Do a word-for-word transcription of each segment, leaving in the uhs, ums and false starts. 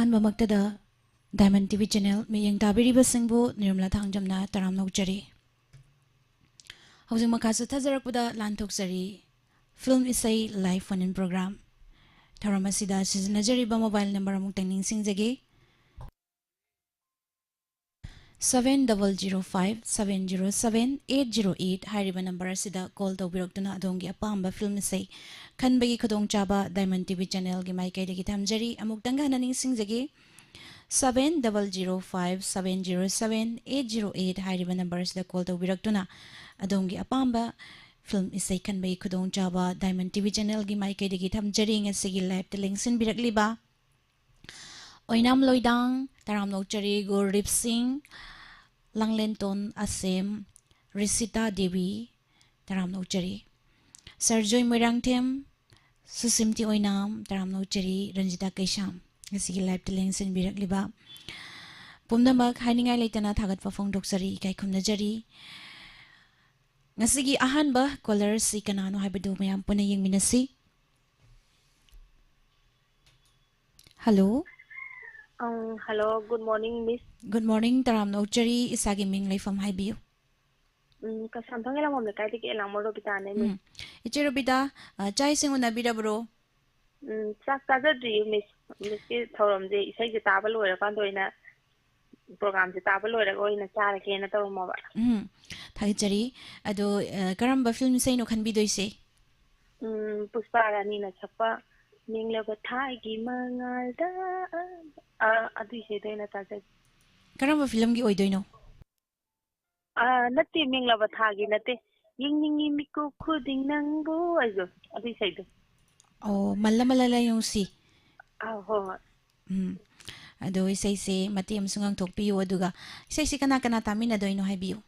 ꯑꯍꯥꯟꯕꯃꯛꯇꯗ Diamond T V channel ꯃꯤꯠꯌꯦꯡ ꯇꯥꯕꯤꯔꯤꯕꯁꯤꯡꯕꯨ ꯅꯤꯔꯃꯂꯥ ꯊꯥꯡꯖꯝꯅ ꯇꯔꯥꯝꯅ ꯑꯣꯛꯆꯔꯤ꯫ ꯍꯧꯖꯤꯛ ꯃꯈꯥ ꯆꯠꯊꯖꯔꯛꯄꯗ ꯂꯥꯟꯊꯣꯛꯆꯔꯤ ꯐꯤꯜꯝ ꯏꯁꯩ ꯂꯥꯏꯚ ꯐꯣꯟ ꯏꯟ ꯄ꯭ꯔꯣꯒ꯭ꯔꯥꯝ꯫ ꯊꯧꯔꯝ ꯑꯁꯤꯗ ꯁꯤꯖꯤꯟꯅꯖꯔꯤꯕ ꯃꯣꯕꯥꯏꯜ ꯅꯝꯕꯔ ꯑꯃꯨꯛꯇꯪ ꯅꯤꯡꯁꯤꯡꯖꯒꯦ, seven double zero five seven zero seven eight zero eight ꯍꯥꯏꯔꯤꯕ ꯅꯝꯕꯔ ꯑꯁꯤꯗ ꯀꯣꯜ ꯇꯧꯕꯤꯔꯛꯇꯨꯅ ꯑꯗꯣꯝꯒꯤ ꯑꯄꯥꯝꯕ ꯐꯤꯜꯝ ꯏꯁꯩ ꯈꯟꯕꯒꯤ ꯈꯨꯗꯣꯡꯆꯥꯕ Diamond ꯇꯤ ꯚꯤ ꯆꯦꯅꯦꯜꯒꯤ ꯃꯥꯏꯀꯩꯗꯒꯤ ꯊꯝꯖꯔꯤ꯫ ꯑꯃꯨꯛꯇꯪꯒ ꯍꯟꯅ ꯅꯤꯡꯁꯤꯡꯖꯒꯦ, seven double zero five seven zero seven eight zero eight ꯍꯥꯏꯔꯤꯕ ꯅꯝꯕꯔ ꯑꯁꯤꯗ ꯀꯣꯜ ꯇꯧꯕꯤꯔꯛꯇꯨꯅ ꯑꯗꯣꯝꯒꯤ ꯑꯄꯥꯝꯕ ꯐꯤꯜꯝ ꯏꯁꯩ ꯈꯟꯕꯒꯤ ꯈꯨꯗꯣꯡꯆꯥꯕ Diamond ꯇꯤ ꯚꯤ ꯆꯦꯅꯦꯜꯒꯤ ꯃꯥꯏꯀꯩꯗꯒꯤ ꯊꯝꯖꯔꯤ꯫ ꯉꯁꯤꯒꯤ ꯂꯥꯏꯚꯇ ꯂꯦꯡꯁꯤꯟꯕꯤꯔꯛꯂꯤꯕ ꯑꯣꯏꯅꯥꯝ ꯂꯣꯏꯗꯥꯡ, ꯇꯔꯥꯝꯅ ꯑꯣꯛꯆꯔꯤ ꯒꯨꯔꯗꯤꯞ ꯁꯤꯡ, ꯂꯥꯡꯂꯦꯟꯇꯣꯟ ꯑꯁꯦꯝ, ꯔꯤꯁꯤꯇꯥ ꯗꯦꯕꯤ, ꯇꯔꯥꯝꯅ ꯑꯣꯛꯆꯔꯤ꯫ ꯁꯔꯖꯣꯏ ꯃꯣꯏꯔꯥꯡꯊꯦꯝ, ꯁꯨꯁꯤꯝꯇꯤ ꯑꯣꯏꯅꯥꯝ, ꯇꯔꯥꯝꯅ ꯑꯣꯛꯆꯔꯤ ꯔꯟꯖꯤꯇꯥ ꯀꯩꯁꯥꯝ꯫ ꯉꯁꯤꯒꯤ ꯂꯥꯏꯚꯇ ꯂꯦꯡꯁꯤꯟꯕꯤꯔꯛꯂꯤꯕ ꯄꯨꯝꯅꯃꯛ ꯍꯥꯏꯅꯤꯡꯉꯥꯏ ꯂꯩꯇꯅ ꯊꯥꯒꯠꯄ ꯐꯣꯡꯗꯣꯛꯆꯔꯤ, ꯏꯀꯥꯏ ꯈꯨꯝꯅꯖꯔꯤ꯫ ꯉꯁꯤꯒꯤ ꯑꯍꯥꯟꯕ ꯀꯣꯂꯔꯁꯤ ꯀꯅꯥꯅꯣ ꯍꯥꯏꯕꯗꯨ ꯃꯌꯥꯝ ꯄꯨꯟꯅ ꯌꯦꯡꯃꯤꯟꯅꯁꯤ꯫ ꯍꯜꯂꯣ꯫ ꯑꯪ, hello, good morning, miss꯫ Good morning, ꯇꯔꯥꯝꯅ ꯑꯣꯛꯆꯔꯤ꯫ ꯏꯁꯥꯒꯤ ꯃꯤꯡ ꯂꯩꯐꯝ ꯍꯥꯏꯕꯤꯌꯨ꯫ ꯎꯝ, ꯀꯩꯁꯥꯝꯊꯣꯡ ꯌꯦꯂꯥꯡꯕꯝ ꯂꯩꯀꯥꯏꯗꯒꯤ ꯑꯦꯂꯥꯡꯃꯣꯜ ꯔꯣꯕꯤꯇꯥꯅꯦ, miss꯫ ꯎꯝ꯫ ꯏꯆꯦ ꯔꯣꯕꯤꯇꯥ, ꯑ, ꯆꯥꯛ ꯏꯁꯤꯡ ꯎꯅꯕꯤꯔꯕ꯭ꯔꯣ? ꯎꯝ, ꯆꯥꯛ ꯆꯥꯖꯗ꯭ꯔꯤꯌꯦ, miss꯫ Missꯀꯤ ꯊꯧꯔꯝꯁꯦ, ꯏꯁꯩꯁꯦ ꯇꯥꯕ ꯂꯣꯏꯔꯀꯥꯟꯗ ꯑꯣꯏꯅ, programꯁꯦ ꯇꯥꯕ ꯂꯣꯏꯔꯒ ꯑꯣꯏꯅ ꯆꯥꯔꯒꯦꯅ ꯇꯧꯔꯝꯃꯕ꯫ ꯎꯝ, ꯊꯥꯒꯠꯆꯔꯤ꯫ ꯑꯗꯣ, ꯑ, ꯀꯔꯝꯕ ꯐꯤꯜꯝ ꯏꯁꯩꯅꯣ ꯈꯟꯕꯤꯗꯣꯏꯁꯦ? ꯎꯝ, ꯄꯨꯁꯄꯥ ꯔꯥꯅꯤꯅ ꯁꯛꯄ ꯃꯦꯡꯂꯕ ꯊꯥꯒꯤ ꯃꯉꯥꯜꯗ, ꯑ, ꯑꯗꯨ ꯏꯁꯩꯗꯣ ꯑꯣꯏꯅ ꯇꯥꯖꯒꯦ꯫ ꯀꯔꯝꯕ ꯐꯤꯂꯝꯒꯤ ꯑꯣꯏꯗꯣꯏꯅꯣ? ꯑ, ꯅꯠꯇꯦ, ꯃꯦꯡꯂꯕ ꯊꯥꯒꯤ ꯅꯠꯇꯦ꯫ ꯌꯦꯡꯅꯤꯡꯉꯤ ꯃꯤꯀꯨꯞ ꯈꯨꯗꯤꯡ ꯅꯪꯕꯨ ꯍꯥꯏꯗꯣ, ꯑꯗꯨ ꯏꯁꯩꯗꯣ꯫ ꯑꯣ, ꯃꯜꯂ ꯃꯜꯂ ꯂꯩꯅꯨꯡꯁꯤ꯫ ꯑ, ꯍꯣꯏ, ꯍꯣꯏ꯫ ꯎꯝ꯫ ꯑꯗꯣ ꯏꯁꯩꯁꯦ ꯃꯇꯦꯛ ꯑꯃꯁꯨ ꯉꯪꯊꯣꯛꯄꯤꯌꯨ, ꯑꯗꯨꯒ ꯏꯁꯩꯁꯦ ꯀꯅꯥ ꯀꯅꯥ ꯇꯥꯃꯤꯟꯅꯗꯣꯏꯅꯣ ꯍꯥꯏꯕꯤꯌꯨ꯫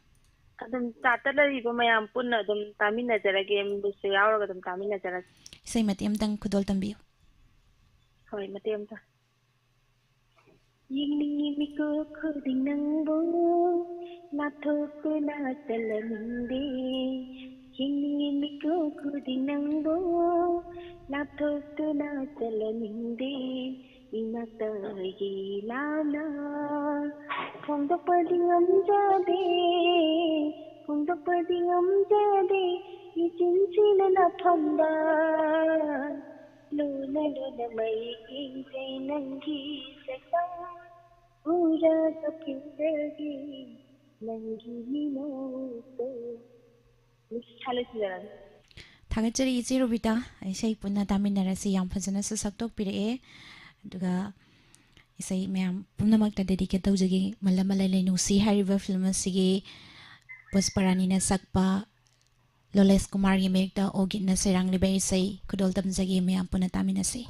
ꯑꯗꯨꯝ ꯆꯥꯠꯇ ꯂꯩꯔꯤꯕ ꯃꯌꯥꯝ ꯄꯨꯟꯅ ꯑꯗꯨꯝ ꯇꯥꯃꯤꯟꯅꯖꯔꯒꯦ, ꯃꯤꯁꯁꯨ ꯌꯥꯎꯔꯒ ꯑꯗꯨꯝ ꯇꯥꯃꯤꯟꯅꯖꯔꯒꯦ꯫ ꯏꯁꯩ ꯃꯇꯦꯛ ꯑꯃꯇꯪ ꯈꯨꯗꯣꯜ ꯇꯝꯕꯤꯌꯨ꯫ ꯍꯣꯏ, ꯃꯇꯦꯛ ꯑꯃꯇ꯫ ꯌꯦꯡꯅꯤꯡꯉꯤ ꯃꯤꯀꯨꯞ ꯈꯨꯗꯤꯡ ꯅꯪꯕꯨ, ꯂꯥꯞꯊꯣꯛꯇꯨꯅ ꯆꯠꯂꯅꯤꯡꯗꯦ꯫ ꯌꯦꯡꯅꯤꯡꯉꯤ ꯃꯤꯀꯨꯞ ꯈꯨꯗꯤꯡ ꯅꯪꯕꯨ, ꯂꯥꯞꯊꯣꯛꯇꯨꯅ ꯆꯠꯂꯅꯤꯡꯗꯦ꯫ ꯏꯅꯛꯇꯒꯤ ꯂꯥꯞꯅ ꯐꯣꯡꯗꯣꯛꯄꯗꯤ ꯉꯝꯖꯗꯦ, ꯐꯣꯡꯗꯣꯛꯄꯗꯤ ꯉꯝꯖꯗꯦ, ꯏꯆꯤꯟꯁꯤꯅ ꯅꯐꯝꯗ ꯂꯨꯅ ꯂꯨꯅ ꯃꯩ ꯌꯦꯡꯖꯩ ꯅꯪꯒꯤ ꯁꯛꯇꯝ ꯎꯔꯒ ꯄꯦꯟꯖꯒꯦ ꯅꯪꯒꯤ ꯃꯤꯅꯣꯛꯇꯣ꯫ ꯃꯤꯁ ꯁꯥꯂꯨ ꯁꯤꯟꯖꯔꯒꯦ꯫ ꯊꯥꯒꯠꯆꯔꯤ ꯏꯆꯦ ꯔꯣꯕꯤꯇꯥ, ꯏꯁꯩ ꯄꯨꯟꯅ ꯇꯥꯃꯤꯟꯅꯔꯁꯤ, ꯌꯥꯝ ꯐꯖꯅꯁꯨ ꯁꯛꯇꯣꯛꯄꯤꯔꯛꯑꯦ꯫ ꯑꯗꯨꯒ ꯏꯁꯩ ꯃꯌꯥꯝ ꯄꯨꯝꯅꯃꯛꯇ ꯗꯦꯗꯤꯀꯦꯠ ꯇꯧꯖꯒꯦ꯫ ꯃꯜꯂꯝ ꯃꯂꯩ ꯂꯩꯅꯨꯡꯁꯤ ꯍꯥꯏꯔꯤꯕ ꯐꯤꯂꯝ ꯑꯁꯤꯒꯤ ꯄꯨꯁꯄꯔꯥꯅꯤꯅ ꯁꯛꯄ, ꯂꯣꯂꯦꯁ ꯀꯨꯃꯥꯔꯒꯤ ꯃꯌꯦꯛꯇ ꯑꯣꯒꯤꯠꯅ ꯁꯩꯔꯥꯡꯂꯤꯕ ꯏꯁꯩ ꯈꯨꯗꯣꯜ ꯇꯝꯖꯒꯦ, ꯃꯌꯥꯝ ꯄꯨꯟꯅ ꯇꯥꯃꯤꯟꯅꯁꯤ꯫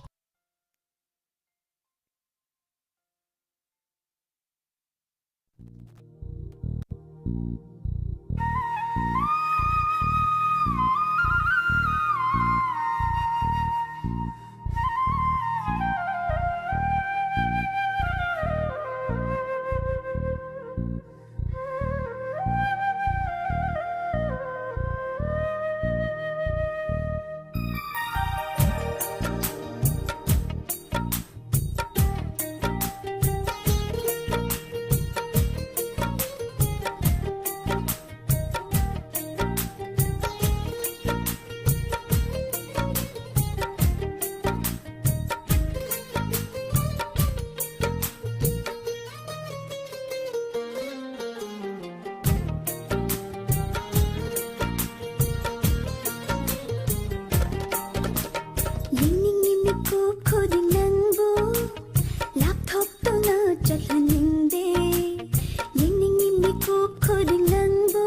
ꯌꯦꯡꯅꯤꯡꯉꯤ ꯃꯤꯀꯨꯞ ꯈꯨꯗꯤꯡ ꯅꯪꯕꯨ ꯂꯥꯞꯊꯣꯛꯇꯨꯅ ꯆꯠꯍꯟꯅꯤꯡꯗꯦ꯫ ꯌꯦꯡꯅꯤꯡꯉꯤ ꯃꯤꯀꯨꯞ ꯈꯨꯗꯤꯡ ꯅꯪꯕꯨ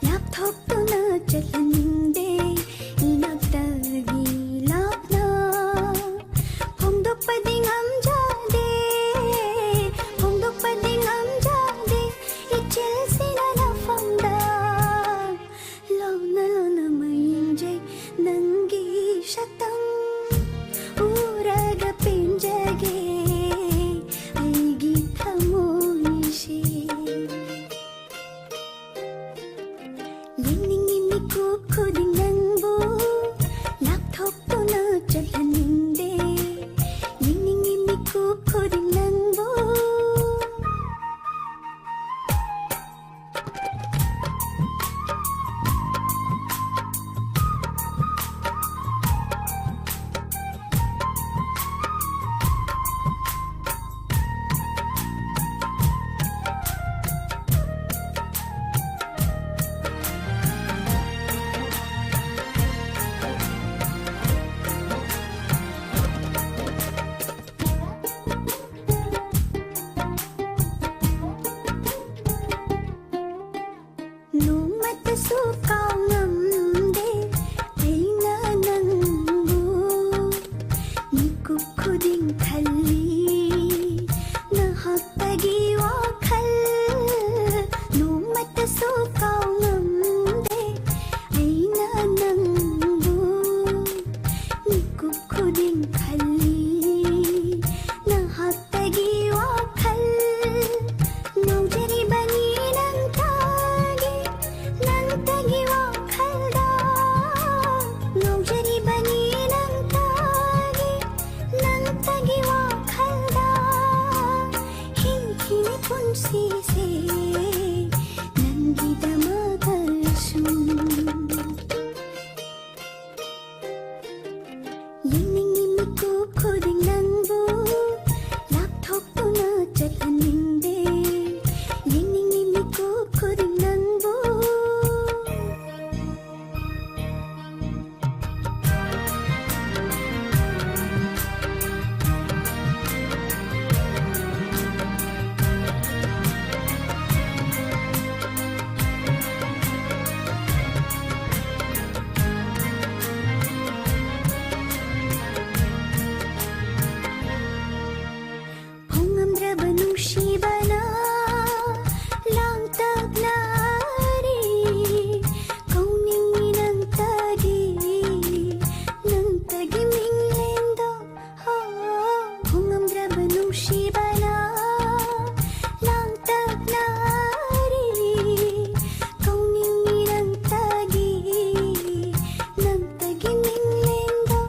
ꯂꯥꯞꯊꯣꯛꯇꯨꯅ ꯆꯠꯍꯟꯅꯤꯡꯗꯦ꯫ ꯏꯅꯥꯛꯇꯒꯤ ꯂꯥꯞꯅ ꯐꯣꯡꯗꯣꯛꯄꯗꯤ ꯉꯝꯖꯗꯦ, ꯐꯣꯡꯗꯣꯛꯄꯗꯤ ꯉꯝꯖꯗꯦ꯫ ꯏꯆꯤꯜꯁꯤꯅ ꯅꯐꯝꯗ ꯂꯣꯟꯅ ꯂꯣꯟꯅ ꯃꯌꯦꯡꯖꯩ ꯅꯪꯒꯤ ꯁꯛꯇꯝ ꯎꯔꯒ ꯄꯦꯟꯖꯒꯦ ꯑꯩꯒꯤ ꯈꯨꯗꯤꯡ ꯅꯪꯕꯨ꯫ ꯅꯣꯡꯃꯇꯁꯨ ꯀꯥꯎꯉꯝꯗꯦ ꯑꯩꯅ ꯅꯪꯕꯨ꯫ ꯃꯤꯀꯨꯞ ꯈꯨꯗꯤꯡ ꯈꯜꯂꯤ ꯅꯍꯥꯛꯇꯒꯤ ꯋꯥꯈꯜ꯫ ꯅꯣꯡꯃꯇꯁꯨ ꯀꯥꯎꯉꯝꯗꯦ ꯑꯩꯅ ꯅꯪꯕꯨ꯫ ꯃꯤꯀꯨꯞ ꯈꯨꯗꯤꯡ ꯈꯜꯂꯤ ꯅꯍꯥꯛꯇꯒꯤ ꯋꯥꯈꯜ꯫ ꯉꯥꯎꯖꯔꯤꯕꯅꯤ ꯅꯪꯇꯒꯤ, ꯅꯪꯇꯒꯤ ꯋꯥꯈꯜꯗ꯫ ꯉꯥꯎꯖꯔꯤꯕꯅꯤ ꯅꯪꯇꯒꯤ, ꯅꯪꯇꯒꯤ ꯋꯥꯈꯜꯗ꯫ ꯍꯤꯡꯈꯤꯅꯤ ꯄꯨꯟꯁꯤꯁꯦ ꯅꯪꯒꯤꯗꯃꯛ ꯑꯁꯨꯝ꯫ ꯌꯦꯡꯅꯤꯡꯉꯤ ꯃꯤꯀꯨꯞ ꯈꯨꯗꯤꯡ ꯅꯪꯕꯨ, ꯂꯥꯞꯊꯣꯛꯇꯨꯅ ꯆꯠꯍꯟꯅꯤꯡꯗꯦ꯫ ꯌꯦꯡꯅꯤꯡꯉꯤ ꯃꯤꯀꯨꯞ ꯈꯨꯗꯤꯡ ꯅꯪꯕꯨ꯫ ꯐꯣꯡꯉꯝꯗ꯭ꯔꯕ ꯅꯨꯡꯁꯤꯕꯅ ꯂꯥꯡꯇꯛꯅꯔꯤ꯫ ꯀꯧꯅꯤꯡꯏ ꯅꯪꯇꯒꯤ, ꯅꯪꯇꯒꯤ ꯃꯤꯡꯂꯦꯟꯗꯣ꯫ ꯍꯣ, ꯐꯣꯡꯉꯝꯗ꯭ꯔꯕ ꯅꯨꯡꯁꯤꯕꯅ ꯂꯥꯡꯇꯛꯅꯔꯤ꯫ ꯀꯧꯅꯤꯡꯏ ꯅꯪꯇꯒꯤ, ꯅꯪꯇꯒꯤ ꯃꯤꯡꯂꯦꯟꯗꯣ꯫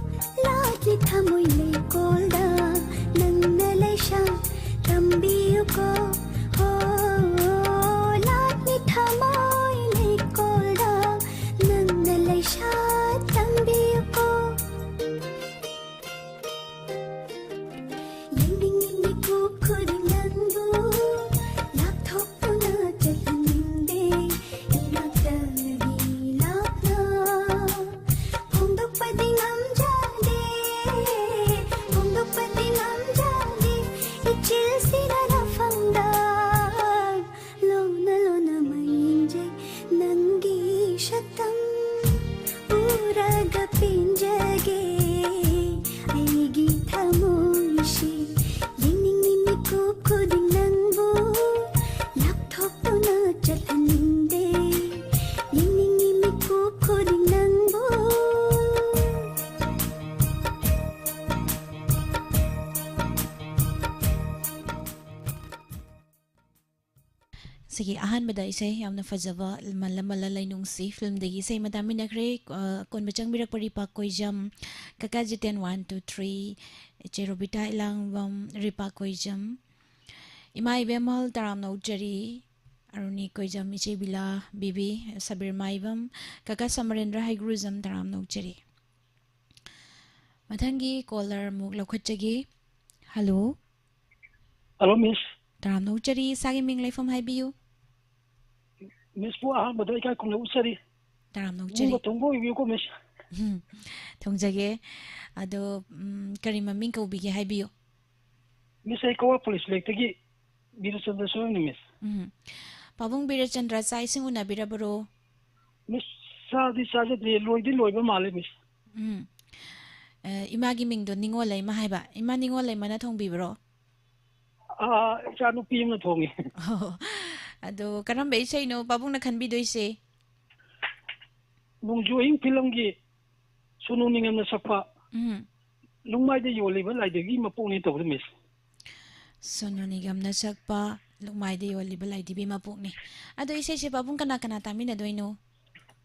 ꯂꯥꯠꯂꯤ ꯊꯃꯣꯏ ꯂꯩꯀꯣꯜꯗ ꯅꯪꯅ ꯂꯩ ꯁꯤꯒꯤ ꯑꯍꯥꯟꯕꯗ ꯏꯁꯩ ꯌꯥꯝꯅ ꯐꯖꯕ ꯃꯜꯂ ꯃꯜꯂ ꯂꯩꯅꯨꯡꯁꯤ ꯐꯤꯂꯝꯗꯒꯤ ꯏꯁꯩ ꯑꯃ ꯇꯥꯃꯤꯟꯅꯈ꯭ꯔꯦ꯫ ꯑ, ꯑꯀꯣꯟꯕ ꯆꯪꯕꯤꯔꯛꯄ ꯔꯤꯄꯥ ꯀꯣꯏꯖꯝ, ꯀꯀꯥ ꯖꯤꯇꯦꯟ one, two, three, ꯏꯆꯦ ꯔꯣꯕꯤꯇꯥ ꯏꯂꯥꯡꯕꯝ, ꯔꯤꯄꯥ ꯀꯣꯏꯖꯝ, ꯏꯃꯥ ꯏꯕꯦꯝꯍꯜ ꯇꯔꯥꯝꯅ ꯑꯣꯛꯆꯔꯤ, ꯑꯔꯨꯅꯤ ꯀꯣꯏꯖꯝ, ꯏꯆꯦ ꯕꯤꯂꯥ ꯕꯤꯕꯤ, ꯁꯕꯤꯔ ꯃꯥꯏꯕꯝ, ꯀꯀꯥ ꯁꯃꯔꯦꯟꯗ꯭ꯔ ꯍꯩꯒ꯭ꯔꯨꯖꯝ ꯇꯔꯥꯝꯅ ꯑꯣꯛꯆꯔꯤ꯫ ꯃꯊꯪꯒꯤ ꯀꯣꯂꯔ ꯑꯃꯨꯛ ꯂꯧꯈꯠꯆꯒꯦ꯫ ꯍꯜꯂꯣ꯫ ꯍꯜꯂꯣ, ꯃꯤꯁ꯫ ꯇꯔꯥꯝꯅ ꯑꯣꯛꯆꯔꯤ, ꯏꯁꯥꯒꯤ ꯃꯤꯡ ꯂꯩꯐꯝ ꯍꯥꯏꯕꯤꯌꯨ꯫ ꯃꯤꯁꯄꯨ ꯑꯍꯥꯟꯕꯗ ꯏꯀꯥꯏ ꯈꯨꯝꯅꯕ ꯎꯠꯆꯔꯤ꯫ ꯇꯔꯥꯝꯅ ꯑꯣꯛꯆꯔꯤ꯫ ꯅꯤꯡꯕ ꯊꯨꯡꯕ ꯑꯣꯏꯕꯤꯌꯨꯀꯣ, ꯃꯤꯁ꯫ ꯎꯝ, ꯊꯨꯡꯖꯒꯦ꯫ ꯑꯗꯣ, ꯎꯝ, ꯀꯔꯤ ꯃꯃꯤꯡ ꯀꯧꯕꯤꯒꯦ ꯍꯥꯏꯕꯤꯌꯨ꯫ ꯃꯤꯁ, ꯑꯩ ꯀꯋꯥ ꯄꯨꯂꯤꯁ ꯂꯦꯛꯇꯒꯤ ꯕꯤꯔꯆꯟꯗ꯭ꯔ ꯁꯣꯏꯕꯝꯅꯤ, ꯃꯤꯁ꯫ ꯎꯝ꯫ ꯄꯥꯕꯨꯡ ꯕꯤꯔꯆꯟꯗ꯭ꯔ, ꯆꯥꯛ ꯏꯁꯤꯡ ꯎꯅꯕꯤꯔꯕꯔꯣ? ꯃꯤꯁ, ꯆꯥꯗꯤ ꯆꯥꯖꯗ꯭ꯔꯤ, ꯂꯣꯏꯗꯤ ꯂꯣꯏꯕ ꯃꯥꯜꯂꯦ, ꯃꯤꯁ꯫ ꯎꯝ꯫ ꯑ, ꯏꯃꯥꯒꯤ ꯃꯤꯡꯗꯣ ꯅꯤꯉꯣꯜꯂꯩꯃ ꯍꯥꯏꯕ꯫ ꯏꯃꯥ ꯅꯤꯉꯣꯜꯂꯩꯃꯅ ꯊꯣꯡꯕꯤꯕ꯭ꯔꯣ? ꯑꯥ, ꯏꯆꯥꯅꯨꯄꯤ ꯑꯃꯅ ꯊꯣꯡꯉꯤ꯫ ꯑꯣ, ꯑꯗꯣ ꯀꯔꯝꯕ ꯏꯁꯩꯅꯣ ꯄꯥꯕꯨꯡꯅ ꯈꯟꯕꯤꯗꯣꯏꯁꯦ? ꯅꯣꯡꯖꯨ ꯑꯍꯤꯡ ꯐꯤꯂꯝꯒꯤ ꯁꯣꯅꯨ ꯅꯤꯒꯝꯅ ꯁꯛꯄ ꯎꯝ꯫ ꯂꯨꯡꯃꯥꯏꯗ ꯌꯣꯜꯂꯤꯕ ꯂꯥꯏꯙꯤꯕꯤ ꯃꯄꯣꯛꯅꯤ ꯇꯧꯕꯗꯣ, ꯃꯤꯁ꯫ ꯁꯣꯅꯨ ꯅꯤꯒꯝꯅ ꯁꯛꯄ ꯂꯨꯡꯃꯥꯏꯗ ꯌꯣꯜꯂꯤꯕ ꯂꯥꯏꯙꯤꯕꯤ ꯃꯄꯣꯛꯅꯤ꯫ ꯑꯗꯣ ꯏꯁꯩꯁꯦ ꯄꯥꯕꯨꯡ ꯀꯅꯥ ꯀꯅꯥ ꯇꯥꯃꯤꯟꯅꯗꯣꯏꯅꯣ?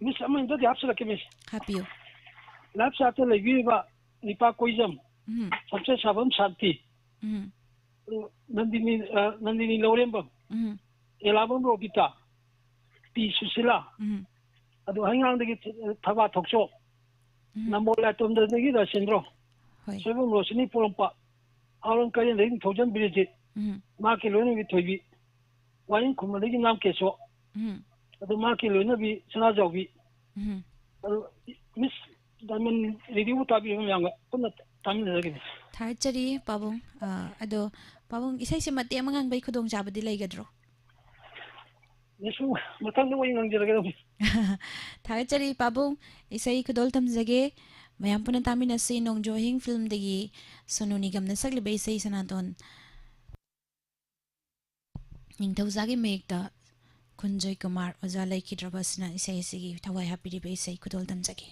ꯃꯤꯁ, ꯑꯃ ꯑꯅꯤꯗꯗꯤ ꯍꯥꯞꯆꯤꯜꯂꯛꯀꯦ, ꯃꯤꯁ꯫ ꯍꯥꯞꯄꯤꯌꯨ꯫ ꯂꯥꯏꯐ ꯆꯥꯔꯠꯇ ꯂꯩꯕꯤꯔꯤꯕ ꯅꯤꯄꯥ ꯀꯣꯏꯖꯝ, ꯎꯝ꯫ ꯁꯝꯆꯦꯠ ꯁꯥꯕꯝ ꯁꯥꯟꯇꯤ, ꯎꯝ꯫ ꯅꯟꯗꯤꯅꯤ, ꯑ, ꯅꯟꯗꯤꯅꯤ ꯂꯧꯔꯦꯝꯕꯝ, ꯎꯝ꯫ ꯑꯦꯂꯥꯕꯝ ꯔꯣꯕꯤꯇꯥ, ꯄꯤ ꯁꯨꯁꯤꯂꯥ, ꯎꯝ꯫ ꯑꯗꯨ ꯍꯩꯉꯥꯡꯗꯒꯤ ꯊꯕꯥ ꯊꯣꯛꯆꯣ, ꯎꯝ꯫ ꯅꯝꯕꯣꯜ ꯂꯥꯏꯇꯣꯝꯗꯗꯒꯤ ꯔꯥꯖꯦꯟꯗ꯭ꯔꯣ, ꯍꯣꯏ꯫ ꯁꯣꯏꯕꯝ ꯔꯣꯁꯤꯅꯤ ꯄꯣꯔꯣꯝꯄꯥꯠ, ꯑꯥꯔꯣꯟ ꯀꯩꯔꯦꯟꯗꯒꯤ ꯅꯤꯡꯊꯧꯖꯝ ꯕꯤꯔꯖꯤꯠ, ꯎꯝ꯫ ꯃꯍꯥꯛꯀꯤ ꯂꯣꯏꯅꯕꯤ ꯊꯣꯏꯕꯤ, ꯋꯥꯌꯦꯜ ꯈꯨꯝꯕꯗꯒꯤ ꯉꯥꯝ ꯀꯦꯁꯣ, ꯎꯝ꯫ ꯑꯗꯨ ꯃꯍꯥꯛꯀꯤ ꯂꯣꯏꯅꯕꯤ ꯁꯅꯥꯖꯥꯎꯕꯤ, ꯎꯝ꯫ ꯑꯗꯨ ꯃꯤꯁ ꯗꯥꯏꯃꯟ ꯔꯦꯗꯤꯑꯣ ꯇꯥꯕꯤꯔꯤꯕ ꯃꯌꯥꯝꯒ ꯄꯨꯟꯅ ꯇꯥꯃꯤꯟꯅꯖꯒꯦ꯫ ꯊꯥꯒꯠꯆꯔꯤ ꯄꯥꯕꯨꯡ꯫ ꯑ, ꯑꯗꯣ ꯄꯥꯕꯨꯡ, ꯏꯁꯩꯁꯦ ꯃꯇꯦꯛ ꯑꯃ ꯉꯪꯕꯒꯤ ꯈꯨꯗꯣꯡꯆꯥꯕꯗꯤ ꯂꯩꯒꯗ꯭ꯔꯣ? ꯃꯤꯁ, ꯃꯊꯪꯗ ꯑꯣꯏꯅ ꯉꯪꯖꯔꯒꯦ꯫ ꯊꯥꯒꯠꯆꯔꯤ ꯄꯥꯕꯨꯡ, ꯏꯁꯩ ꯈꯨꯗꯣꯜ ꯇꯝꯖꯒꯦ꯫ ꯃꯌꯥꯝ ꯄꯨꯟꯅ ꯇꯥꯃꯤꯟꯅꯁꯤ ꯅꯣꯡꯖꯨ ꯑꯍꯤꯡ ꯐꯤꯂꯝꯗꯒꯤ ꯁꯣꯅꯨ ꯅꯤꯒꯝꯅ ꯁꯛꯂꯤꯕ ꯏꯁꯩ ꯁꯅꯥꯇꯣꯟ ꯅꯤꯡꯊꯧꯖꯥꯒꯤ ꯃꯌꯦꯛꯇ ꯈꯨꯟꯖꯣꯏ ꯀꯨꯃꯥꯔ ꯑꯣꯖꯥ ꯂꯩꯈꯤꯗ꯭ꯔꯕ ꯑꯁꯤꯅ ꯏꯁꯩ ꯑꯁꯤꯒꯤ ꯊꯋꯥꯏ ꯍꯥꯞꯄꯤꯔꯤꯕ ꯏꯁꯩ ꯈꯨꯗꯣꯜ ꯇꯝꯖꯒꯦ꯫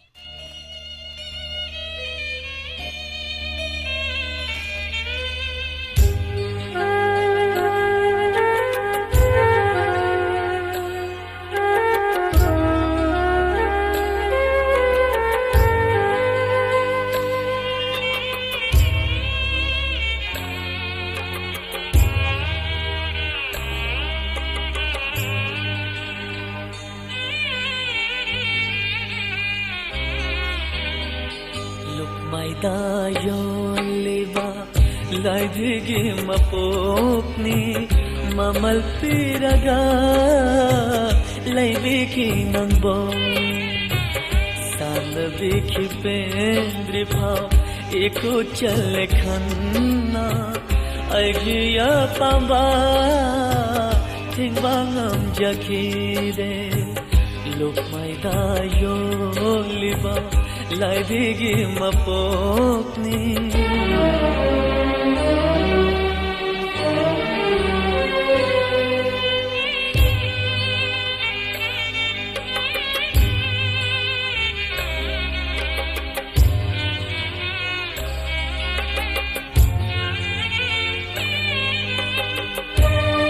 ꯇꯥꯌꯣꯜꯂꯤꯕ ꯂꯥꯏꯗꯤꯒꯤ ꯃꯄꯣꯛꯅꯤ, ꯃꯃꯜ ꯄꯤꯔꯒ ꯂꯩꯕꯤꯈꯤ ꯅꯪꯕꯨ꯫ ꯁꯥꯟꯅꯕꯤꯈꯤ ꯄꯦꯟꯗ꯭ꯔꯤ ꯐꯥꯎ ꯏꯀꯨ ꯆꯠꯂꯦ ꯈꯟꯅ, ꯑꯩꯒꯤ ꯑꯄꯥꯝꯕ ꯊꯤꯡꯕ ꯉꯝꯖꯈꯤꯗꯦ꯫ ꯂꯨꯞꯃꯩꯗ ꯌꯣꯜꯂꯤꯕ ꯂꯥꯏꯗꯤꯒꯤ ꯃꯄꯣꯛꯅꯤ꯫